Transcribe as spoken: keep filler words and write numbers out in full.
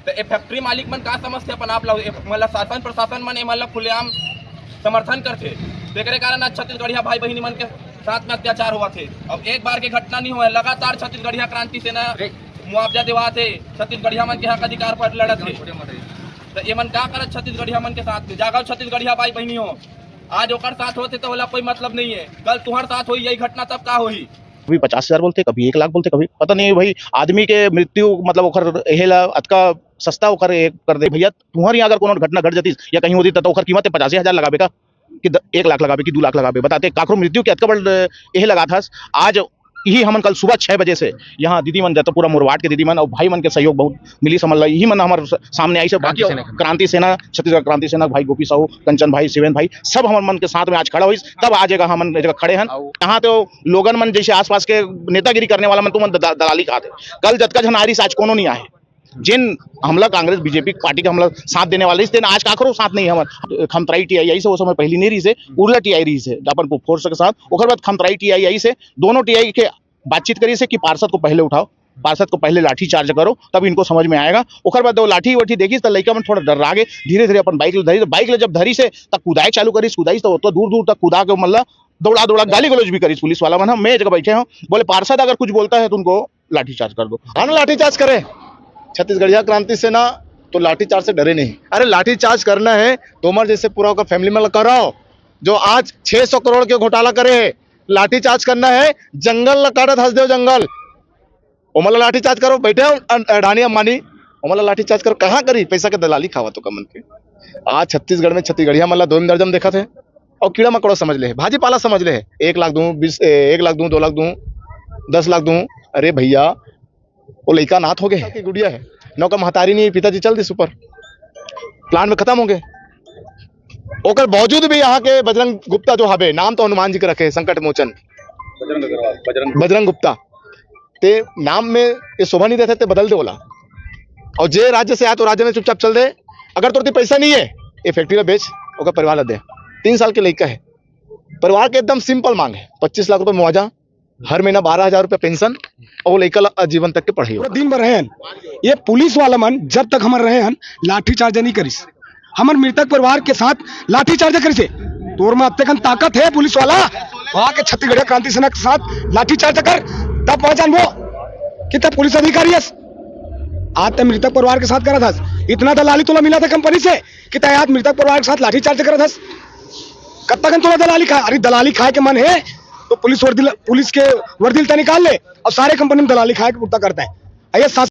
तो ये फैक्ट्री मालिक मन का समझथे अपन आप ला? ये मतलब शासन प्रशासन मन ये मतलब खुलेआम समर्थन करथे, तेकरे कारण आज छत्तीसगढ़िया भाई बहिनी मन के साथ में अत्याचार होवत हे। अब एक बार के घटना नहीं होवय, लगातार छत्तीसगढ़िया क्रांति सेना मुआवजा देवात हे, छत्तीसगढ़िया मन के हक अधिकार पर लड़त हे। तो ये मन का करत छत्तीसगढ़िया मन के साथ में? जागव छत्तीसगढ़िया भाई बहिनी हो, आज ओकर साथ होथे तो ओला कोई मतलब नहीं है, कल तुहर साथ होही यही घटना, तब का होही? कभी पचास हजार बोलथे, कभी एक लाख बोलथे, कभी पता नहीं भाई, आदमी के मृत्यु, मतलब ओकर एहे ला अतका सस्ता ओकर ए कर दे भैया। तुहर यहाँ अगर कोनो घटना घट जतिस या कहीं होती, त ओकर कीमत पचासी हजार लगाबे का कि द-, एक लाख लगाबे कि दू लाख लगाबे? बताते काकरो मृत्यु के अतका बड़ एहे लगात हस। आज यही हमन कल सुबह छह बजे से यहाँ दीदी मन, जब पूरा मोर वार्ड के दीदी मन और भाई मन के सहयोग बहुत मिली समझ ला, यही मन हमर स-, सामने आई से। बाकी क्रांति सेना के। क्रांति सेना, छत्तीसगढ़ क्रांति सेना, भाई गोपी साहू, कंचन भाई, शिवेन भाई, सब हमर मन के साथ में आज खड़ा होइस, तब आज जगह हमन जगह खड़े हन। अउ यहाँ तो लोगन मन जैसे आसपास के नेतागिरी करने वाला मन, तुमन द-, दलाली खात हे। कल जतका झन आ रहिस, आज कोनो नहीं आए। जिन हमला कांग्रेस बीजेपी पार्टी के हमला साथ देने वाले रहिस, तेन आज काकरो साथ नहीं हमन। खमतराई टीआई आई से, वो समय पहली नहीं रहिस हे, उरला टीआई रहिस हे, अपन फोर्स के साथ। ओकर बाद खमतराई टीआई आई से, दोनों टीआई के बातचीत करिस हे कि पार्षद को पहले उठाओ, पार्षद को पहले लाठी चार्ज करो, तब इनको समझ में आएगा। ओकर बाद वो लाठी वाठी देखिस त लइका मन थोड़ा डर्रा गे, धीरे धीरे अपन बाइक ल धरिस, बाइक ल जब धरिस हे त कुदाए चालू करिस, कुदाइस त ओतका दूर दूर तक कुदा के मतलब दौड़ा दौड़ा गाली गलौज भी करिस पुलिस वाला मन। हम मैं जगह बैठे हूँ, बोले पार्षद अगर कुछ बोलता है तो उनको लाठी चार्ज कर दो। हाँ ना, लाठी चार्ज करे। छत्तीसगढ़िया क्रांति सेना तो लाठी चार्ज से डरे नहीं। अरे लाठी चार्ज करना है, तोमर जैसे पूरा ओकर फैमिली में कराओ, जो आज छह सौ करोड़ के घोटाला करे है, लाठी चार्ज करना है। जंगल ला काटत हस देव जंगल, ओमन ला लाठी चार्ज करो। बैठे हो अन-, अडानी अंबानी, ओमन ला लाठी चार्ज करो। कहाँ करी पैसा के दलाली खावा तो कमन के। आज छत्तीसगढ़ में छत्तीसगढ़िया मन ला दो दर्जन देखत है और कीड़ा मकोड़ा समझ ले है, भाजी पाला समझ ले है। एक लाख दूं, बीस, ए, एक लाख दूं, दो लाख दूं, दस लाख दूं। अरे भैया, वो लइका अनाथ हो गए है, गुड़िया है, न ओकर महतारी नहीं, पिताजी चल दिस ऊपर, प्लांट में खत्म हो गए। ओकर बावजूद भी यहाँ के बजरंग गुप्ता जो हवे, नाम तो हनुमान जी के रखे, संकट मोचन बजरंग अग्रवाल, बजरंग बजरंग गुप्ता, ते नाम में ये शोभा नहीं देते, ते बदल दे ओला। और जे राज्य से आए तो राज्य में चुपचाप चल दे। अगर तोर ती पैसा नहीं है, ये फैक्ट्री ला बेच, ओकर परिवार ला दे, तीन साल के लइका है। परिवार के एकदम सिंपल मांग है, पच्चीस लाख रुपए मुआवजा, हर महीना बारह हजार रुपया पेंशन और लइका ला आजीवन तक के पढ़ाई हो। पूरा दिन भर रहन, ये पुलिस वाला मन जब तक हमर रहे हन, लाठी चार्ज नहीं करिस। हमर मृतक परिवार के साथ लाठी चार्ज करिस हे। तोर में अत्ते कन ताकत है पुलिस वाला, वहाँ के छत्तीसगढ़िया क्रांति सेना के साथ लाठी चार्ज कर, तब पहचानबो कि तब पुलिस अधिकारी हस। आज तक मृतक परिवार के साथ करत हस, इतना दलाली तोला मिला था कंपनी से कि तय आज मृतक परिवार के साथ लाठी चार्ज करत हस। कब तक तोला दलाली खा, अरे दलाली खाए के मन है तो पुलिस वर्दी ल-, पुलिस के वर्दी ल त निकाल ले, और सारे कंपनी में दलाली खाए के कुत्ता करता है। ये सात